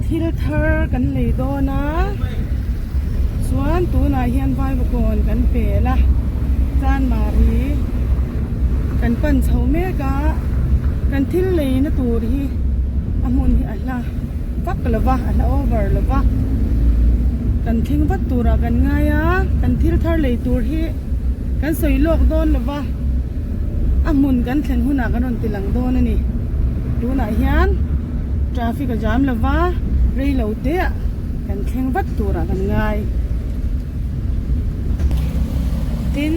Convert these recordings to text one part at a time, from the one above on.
Thil thar kan lei dawn a, chuan tunah hian Vaivakawn kan pel a, Chanmari kan pan chho mek a, kan thil leina tur hi a hmun hi a hla vak lo va, a hla over lo va, kan thleng vat turah kan ngai a, kan thil thar lei tur hi kan sawi lawk dawn lo va, a hmun kan thlen hunah kan rawn ti lang dawn a ni, tunah hian. Traffic a jam lova, rei lo te ah kan thleng vat turah kan ngai. Tin,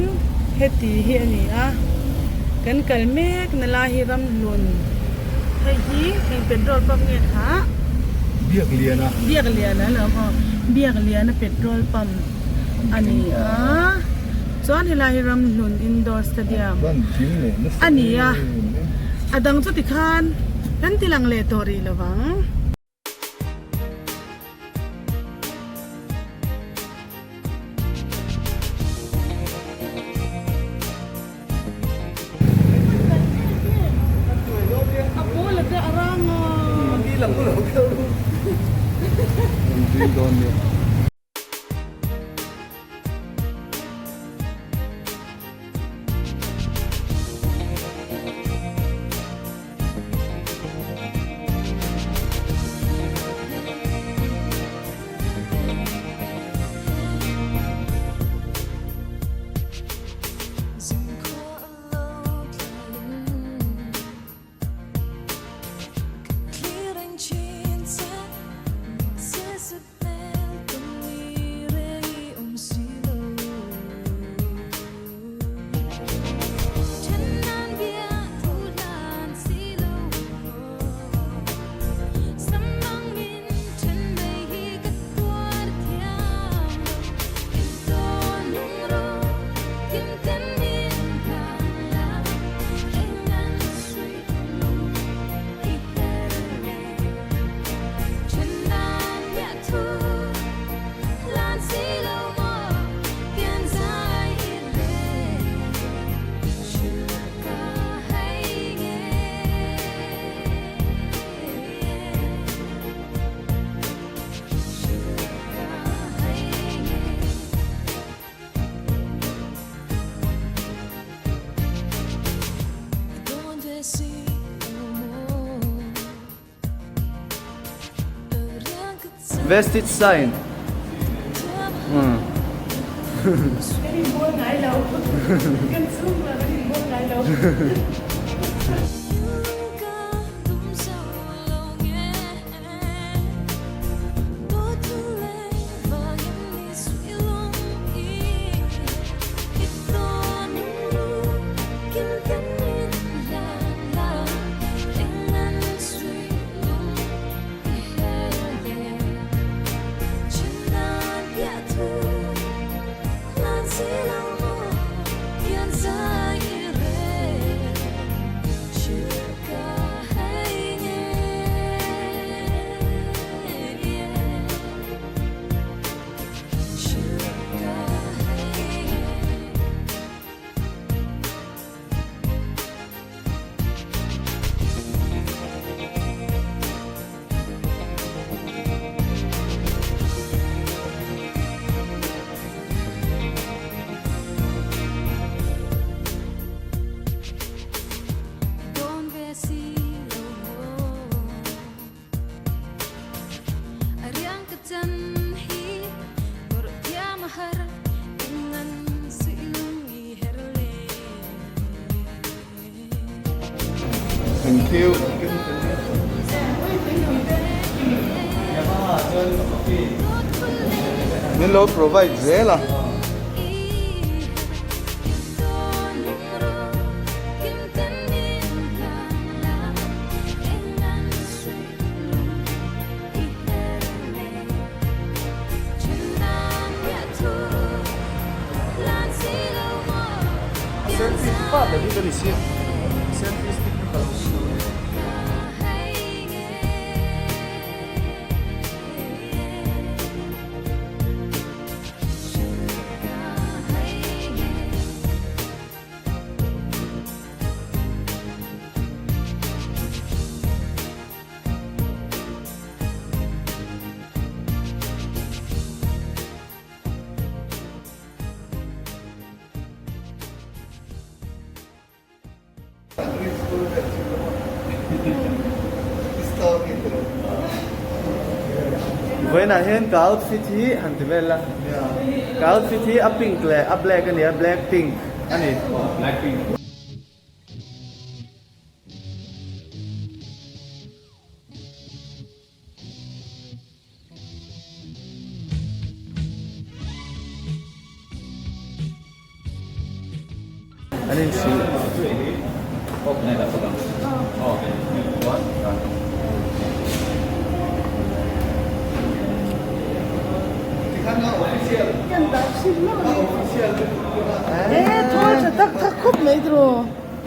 heti hi a ni a, kan kal mek na lai hi Ramhlun, hei hi eng petrol pump nge kha? Biakliana. Biakliana a lo awm aw, Biakliana petrol pump a ni a, chuan helai hi Ramhlun Indoor Stadium a ni a, a dang chu tikhan. Kan ti lang leh tawh rih lo vang. Vestige sign. Thank you. Min lo provide zel a. Selfie pa ber hi ka ni si. Selfie stick ka lo si. Vawiinah hian ka outfit hi han ti vel la. Ka outfit hi a pink leh a black a ni a, black pink a ni. Black pink. An inchhir.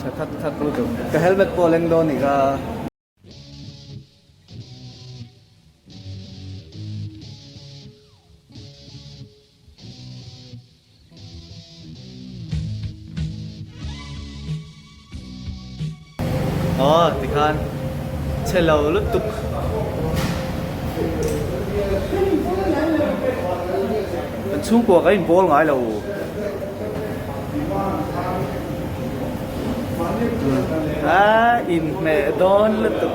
Tha thak thak lutuk. Ka helmet pawh a leng dawn nih kha. Aw tikhan chhe lo lutuk. Kan chhungkua ka inbawl ngai lo. A inhmeh dawn lutuk.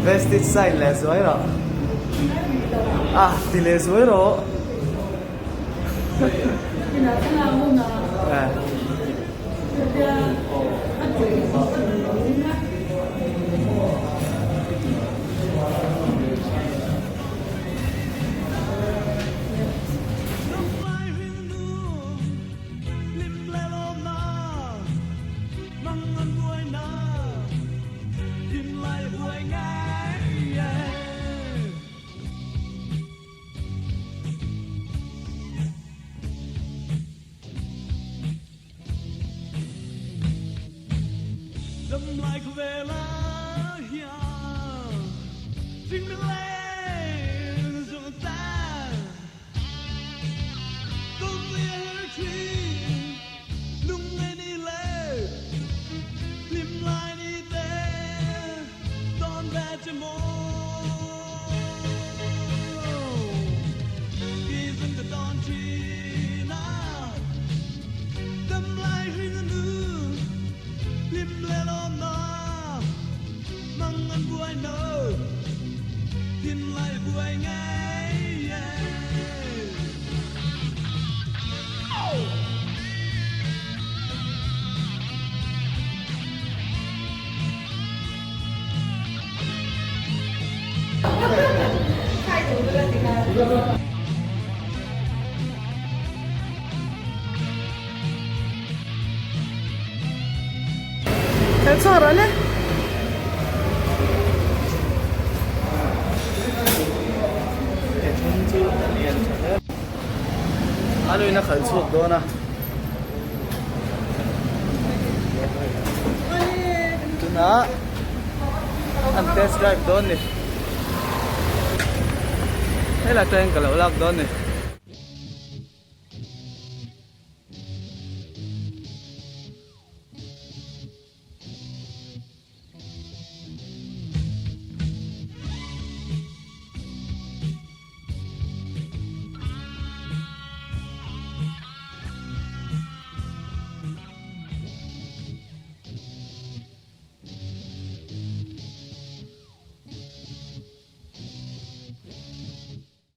Vestige sign leh zuai rawh. Ah, ti leh zuai rawh. Kal chhuak rawh le. A nuin a khalh chhuak dawn a. Tunah an test drive dawn ni. Helai atangin ka lo lak dawn ni.